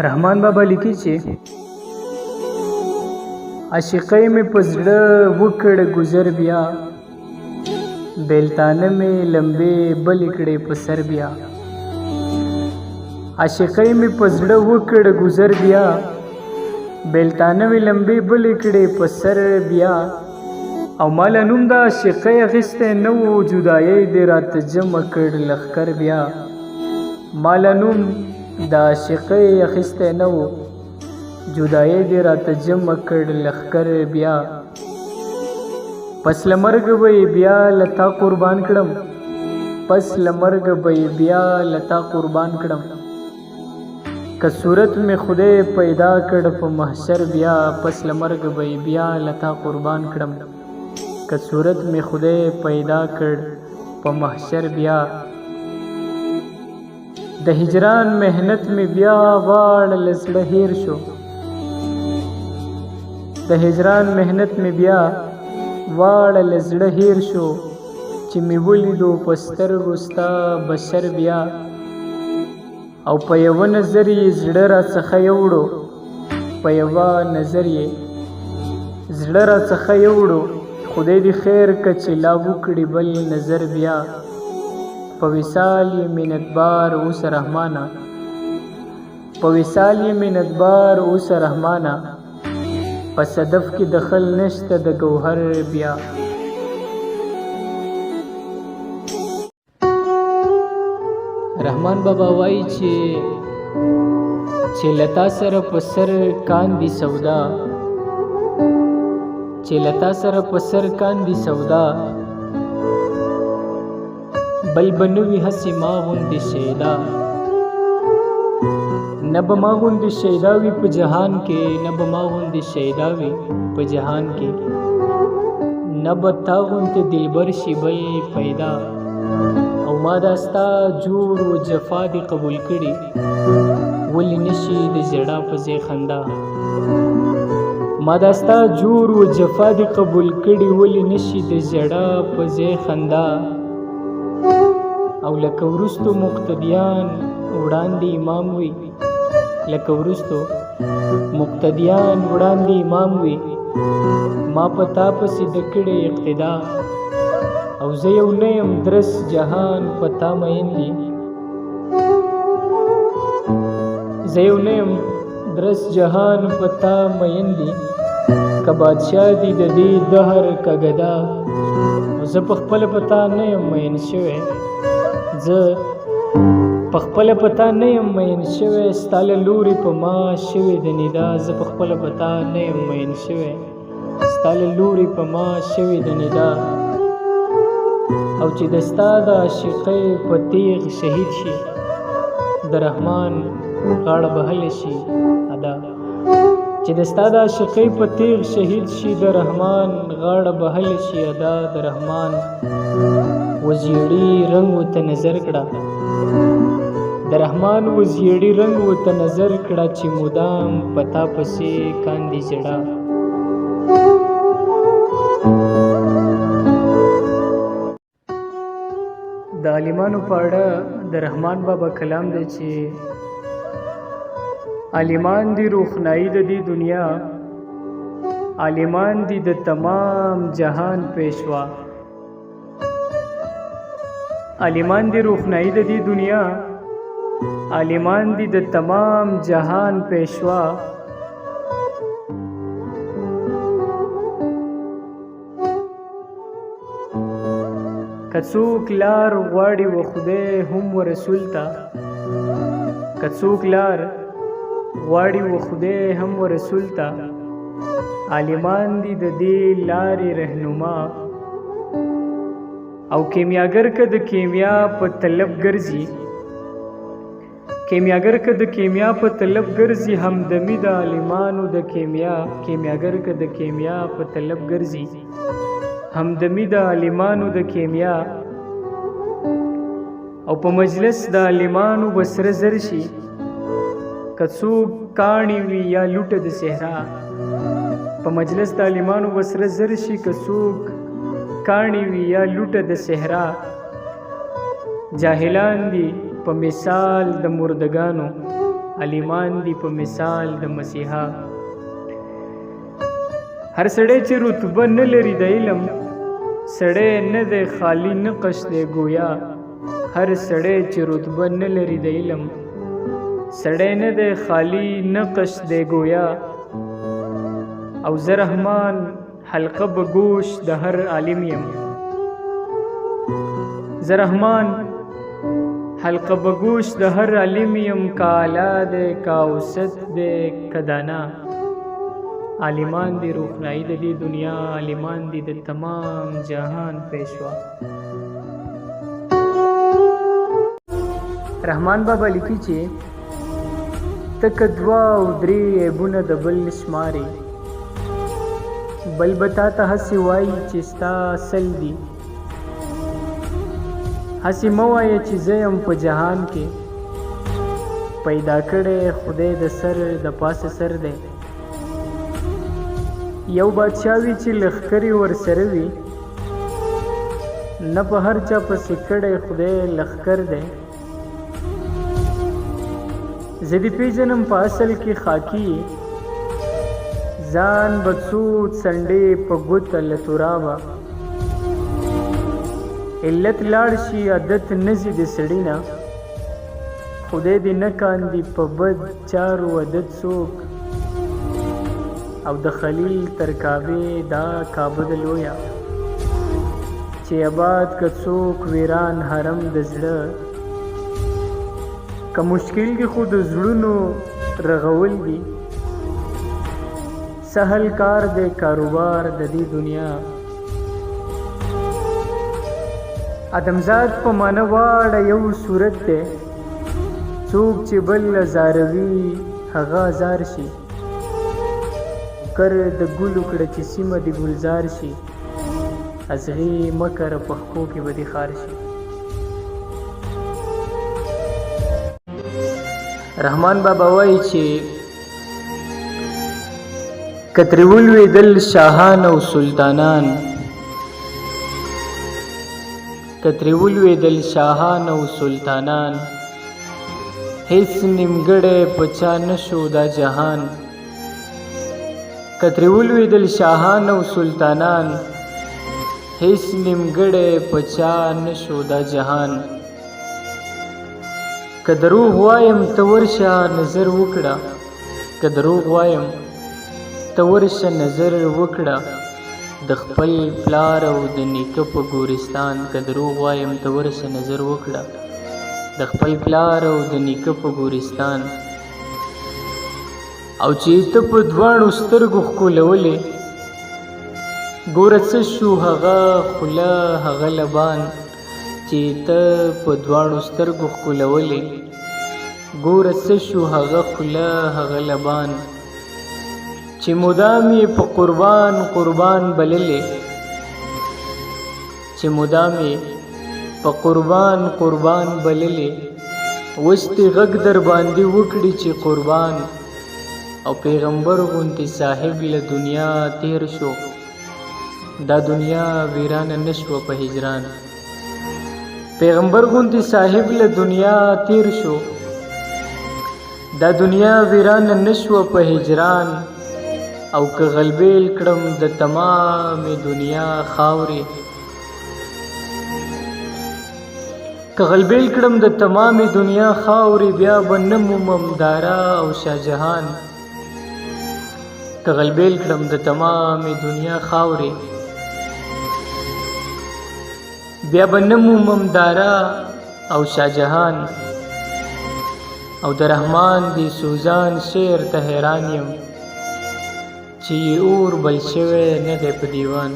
رحمان بابا لیکي چې عاشقۍ مې په زړه وکړ ګذر بیا، بیلتانه مې لمبې بلې کړې په سر بیا. عاشقۍ مې په زړه وکړ ګذر بیا، بیلتانه مې لمبې بلې کړې په سر بیا. او ما له نوم د عاشقۍ اخیستی نه و، جدایۍ دې راته جمع کړ لښکر بیا. ما له نوم د عاشقۍ اخیستی نه و، جدایۍ دې راته جمع کړ لښکر بیا. پس له مرګه به یې بیا له تا قربان کړم، پس له مرګه به یې بیا له تا قربان کړم. که صورت مې خدای پیدا کړ په محشر بیا، پس له مرګه به یې بیا له تا قربان کړم. که صورت مې خدای پیدا کړ په محشر بیا. د هجران محنت مې بیا واړه له زړه هېر شو، د هجران محنت مې بیا واړه له زړه هېر شو، چې مې ولیدو په سترګو ستا بشر بیا. او په یوه نظر یې زړه راڅخه یوړو، په یوه نظر یې زړه راڅخه یوړو، خدای دې خیر که چې لا وکړي بل نظر بیا. په وصال یې منتبار اوسه رحمانه، په وصال یې منتبار اوسه رحمانه، په صدف کې دخل نشته د ګوهر بیا. رحمان بابا وایي چې له تا سره په سر کاندي سودا، چې له تا سره په سر کاندي سودا، بل به نه وي هسې ما غوندې شیدا. نه به ما غوندې شیدا وي په جهان کې، نه به ما غوندې شیدا وي په جهان کې، نه به تا غوندې دلبر شي بل پیدا. او ما دا ستا جور و جفا دې قبول کړي، ولې نشي د ژړا په ځای خندا. ما دا ستا جور و جفا دې قبول کړي، ولې نشي د ژړا په ځای خندا. او لکه وروستو مقتدیان وړاندې امام وي، لکه وروستو مقتدیان وړاندې امام وي، ما په تا پسې د کړې اقتدا. او زه یو نه یم درس جهان په تا مین دي، زه یو نه یم درس جهان په تا مین دي، که بادشاه دي د دې دهر که ګدا. زه په خپله په تا نه یم مین شوی، زه په خپله په تا نه یم مین شوی، ستا له لوري په ما شوې د ندا. زه په خپله په تا نه یم مین شوی، ستا له لوري په ما شوې د ندا. او چې د ستا د عاشقۍ په تیغ شهید شي، د رحمان غاړه به هله شي ادا. چې د ستا د عاشقۍ په تیغ شهید شي، د رحمان غاړه به هله شي ادا. د رحمان وزیړي رنګ ورته نظر کړه، د رحمان وزیړي رنګ ورته نظر کړه، چې مدام په تا پسې کاندي ژړا. د عالمانو په اړه د رحمان بابا کلام دی چې عالمان دي روښنايي د دې دنیا، عالمان دي د تمام جهان پیشوا. عالمان دي روښنايي د دې دنیا، عالمان دي د تمام جهان پیشوا. که څوک لار غواړي و خدای هم و رسول ته، که څوک لار غواړي و خدای هم و رسول ته، عالمان دي د دې لارې رهنما. او کیمیاګر که د کیمیا په طلب ګرځي، کیمیاګر که د کیمیا په طلب ګرځي، همدمي د عالمانو د کیمیا. کیمیاګر که د کیمیا په طلب ګرځي، همدمي د عالمانو د کیمیا. او په مجلس د عالمانو به سره زر شي، که څوک کاڼي وي یا لوټه د صحرا. په مجلس د عالمانو به سره زر شي، که څوک کاڼي وي یا لوټه د صحرا. جاهلان دي په مثال د مردګانو، عالمان دي په مثال د مسیحا. هر سړی چې رتبه نه لري د علم، سړی نه دی خالی نقش دی ګویا. هر سړی چې رتبه نه لري د علم، سړی نه دی خالی نقش دی ګویا. او زه رحمان حلقه به ګوش د هر عالم یم، زه رحمان حلقه به ګوش د هر عالم یم، که اعلی دی که اوسط دی که دانا. عالمان دي روښنايي د دې دنیا، عالمان دي د تمام جهان پیشوا. رحمان بابا لیکي چې ته که دوه او درې عیبونه د بل شمارې، بل به تا ته هسې وایي چې ستا سل دي. هسې مه وایه چې زه یم په جهان کې، پیدا کړی خدای د سر د پاسه سر دی. یو بادشاه وي چې لښکرې ورسره وي، نه په هر چا پسې کړی خدای لښکر دی. زه دې پیژنم په اصل کې خاکي یې، ځان به څو څنډې په ګوته له ترابه. علت لاړ شي عادت نه ځي د سړي نه، خدای دې نه کاندي په بد چارو عادت څوک. او د خلیل تر کعبې دا کعبه ده لویه، چې اباد که څوک ویران حرم د زړه. که مشکل دي خو د زړونو رغول دي، سهل کار دی کاروبار د دې دنیا. ادمزاد په معنی واړه یو صورت دی، څوک چې بل ازاروي هغه ازار شي. کر د ګلو کړه چې سیمه دې ګلزار شي، ازغي مه کره په ښکو کې به دې خار شي. رحمان بابا وایي چې که ترې ولوېدل شاهان او سلطانان، که ترې ولوېدل شاهان او سلطانان، هیڅ نیمګړی په چا نه شو دا جهان. که ترې ولوېدل شاهان او سلطانان، هیڅ نیمګړی په چا نه شو دا جهان. که دروغ وایم ته ورشه نظر وکړه، که دروغ وایم ته ورشه نظر وکړه، د خپل پلار او د نیکه په ګورستان. که دروغ وایم ته ورشه نظر وکړه، د خپل پلار او د نیکه په ګورستان. او چې ته په دواړو سترګو ښکلولې، ګوره څه شو هغه خوله هغه لبان. چې ته په دواړو سترګو ښکلولې، ګوره څه شو هغه خوله هغه لبان. چې مدام یې په قربان قربان بللې، چې مدام یې په قربان قربان بللې، اوس دې غږ در باندې وکړي چې قربان. او پیغمبر غوندې صاحب له دنیا تیر شو، دا دنیا ویرانه نه شوه په هجران. پیغمبر غوندې صاحب له دنیا تیر شو، دا دنیا ویرانه نه شوه په هجران. او که غلبیل کړم د تمامې دنیا خاورې، که غلبیل کړم د تمامې دنیا خاورې، بیا به نه مومم دارا او شاهجهان. که غلبیل کړم د تمامې دنیا خاورې، بیا به نه مومم دارا او شاهجهان. او د رحمان دی سوزان شعر ته حیران یم، چې یې اور بل شوی نه دی په دیوان.